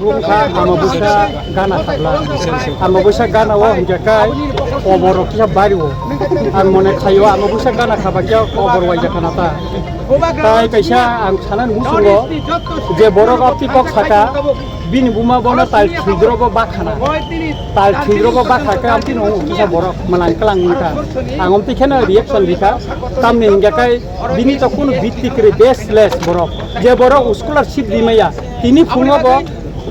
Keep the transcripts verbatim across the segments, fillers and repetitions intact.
Wngkha Amabusa gana khabla. Amabusa gana o hingkha kai oboro kisa bari o. Ang mone khaio Amabusa gana khaba kya obor waija khana ta. Tai kaisa ang sanan musungo je borok apti kok saka bini buma bono tal thidro bo bakhana. Tal thidro bo bakha khe apti no kisa borok malang kalang wngkha. Ang omti kheno reaction rikha. Tamni hingkha kai bini to kunu bitti kre baseless borok. Je borok scholarship rimaya. Tini phungo bo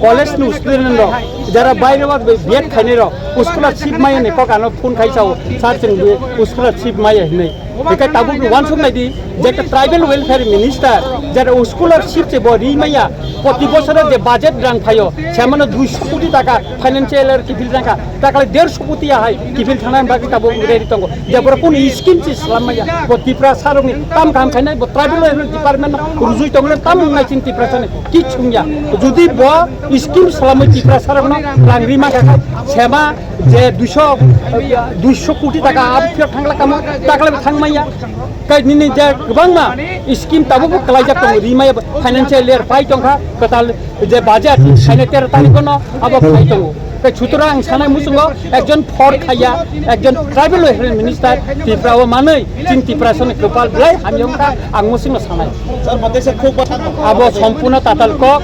college ni student rok, jara baire o B Ed khainai rok, scholarship maya ni kok ano phone khai sao, sir chwng bo scholarship maya hinwi. Hingke tabuk ni wansuk nai di, je ekta tribal welfare minister, jara scholarship se bo ri maya, proti bosoro je budget rang phaio, semano duiso koti taka financial year kiphil rang kha, takale derso koti ahai kiphil thana bagwi tabuk ready tongo. Je borok kunu scheme se slam maya, bo Tipra sarok ni tam kaham khainai, bo tribal welfare department rujui tongole tam wngnai chini Tipra sani. Kichung ya. Jodi bo scheme salamwi Tiprasa rokno rang rima kha, sema je duiso, duiso koti taka abo phiyok thangla kamo, takle bo thangmaya. Kai nini je kwbangma scheme tabuk bo kwlaijak tongo, rimaya financial year pai tongkha, kwtal je budget, saine tero tarikh no abo pai tongo. Kai sutorang ang sanai muchungo, ekjon phor khaiya, ekjon tribal welfare minister Tipra o manwi, chini Tiprasani kwpal belai hamya wngkha, ang muchungno sanai. Sir, bo tesa khuk ba- Abo sompurno tatal kok,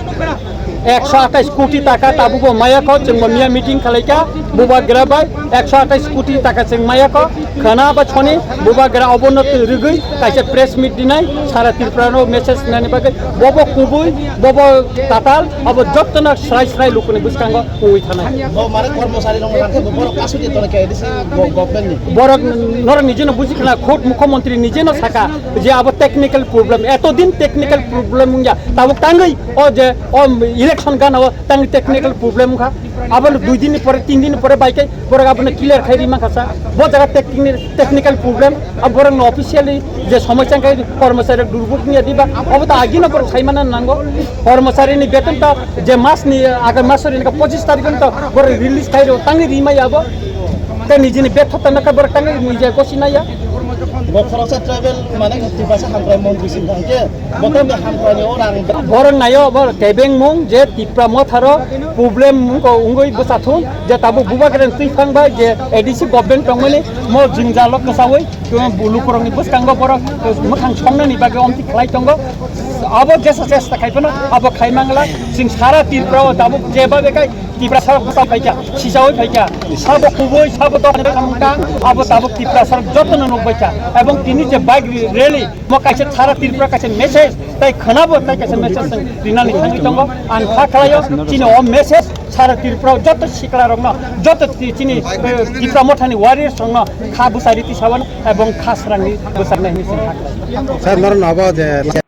ekso atais koti taka tabukbo maya kho, chwngbo miya meeting khalaikha, bubagra bai ekso atais koti taka chwng maya kho, khwna ba soni bubagra obono twi rwgwi kaisa press meet dinai, sara Tripura no message nani bagwi, bobo kubui, bobo tatal, abo jottono srai srai lukuni bwskango. Ui thanai. Bo mare kormosari rok rang khe bo borok kasu di tole K D C go-, government ni. Borok norok nijeno buji khna, khud mukhyamantri nijeno saka je abo technical problem, eto din technical problem wngya, tabuk tangwi o je o election gana o tangwi technical problem wngkha, abo dui din ni pore, tin din ni pore bai khe borok abono clear khai ri mankha sa, bo jaga techni-, technical problem, abo borok no officially je somoi chang khe kormosari rok durbuk wngya diba, abo to agino borok sai mana nango, kormosari ni beton to je mas ni, agar mas ni pochis tarikh to borok release khai rw tangwi ri maya abo. Te nijini betho tana ka borok tangwi nijai kosi naya. Bo khoroksa tribal mane Tiprasa hamkrai montri sin thang khe, bo tamni hamkrai ni o rang. Borok nayo, borok kebeng mung je Tipra motharo problem mung ko ungoi bwsa thun, je tabuk bubagra twi phang bai je A D C government tongmani mo jingjalok kwsawi, lukurokni bwskango borok mwkhang songnani bagwi omti khlai tongo. Abo jesa chesta khai phano abo khai mangla, chwng sara Tripura o tabuk jeba bekai Tiprasa bwsa phaikha, sijaui phaikha, sabo kubui, sabo dok tang, abo tabuk Tiprasa jotono nukbaikha. Ebong tini je bike rally, mo kaisa sara Tripura kaisa message, tai khwnabo tai kaisa message rinani thangwi tongo. Ang kha khlaio, chini o message sara Tripura joto sikla rokno, joto ti-, chini, eh, Tipra mothani warriors rokno kha bwsari tisawano ebong kha srangni bwsarnai hinwi chwng kha khlaio. Sir, norokno abo je